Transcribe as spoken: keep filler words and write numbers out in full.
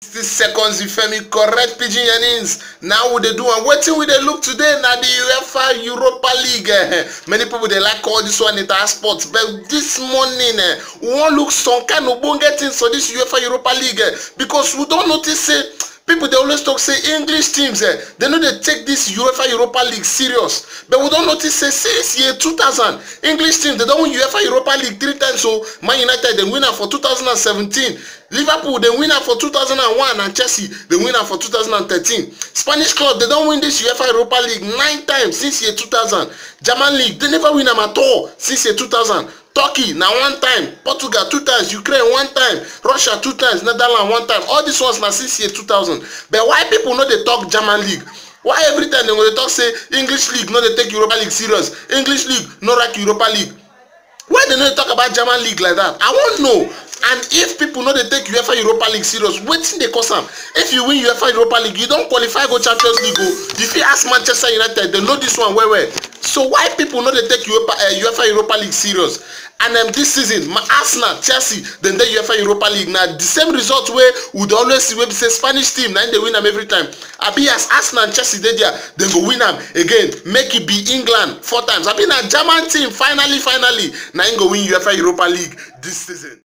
Sixty seconds, you feel me? Correct pidgin yarnings. Now we dey do am. Wetin we dey look today na the UEFA Europa League. Eh, many people dey like call this one inter sports, but this morning, eh, we wan look some kind ogbonge things for this UEFA Europa League, eh, because we don notice say people dey always talk say English teams, eh, they no dey take this UEFA Europa League serious. But we don notice say since year two thousand, English teams, they don win UEFA Europa League three times. So Man United, they win am for two thousand and seventeen. Liverpool, they win am for two thousand and one, and Chelsea, they win am for two thousand and thirteen. Spanish club, they don win this UEFA Europa League nine times since year two thousand. German league, they never win am at all since year two thousand. Turkey na one time, Portugal two times, Ukraine one time, Russia two times, Netherlands one time. All these ones na since year two thousand. But why people no dey talk German league? Why every time dem go dey talk say English league no dey take Europa League serious? English league no rank Europa League. Why dem no dey talk about German league like that? I wan know. And if people no dey take UEFA Europa League serious, wetin dey cause am? If you win UEFA Europa League, you don qualify go Champions League o. You fit ask Manchester United, they know this one well well. So why people no dey take UEFA, uh, UEFA Europa League serious? And um, this season, my Arsenal, Chelsea, dem dey UEFA Europa League. Na the same result wey we dey always see, wey be say Spanish team na im dey win am every time. Abi as Arsenal and Chelsea dey there, dem go win am again. Make e be England four times. Abi na German team finally, finally, na im go win UEFA Europa League this season.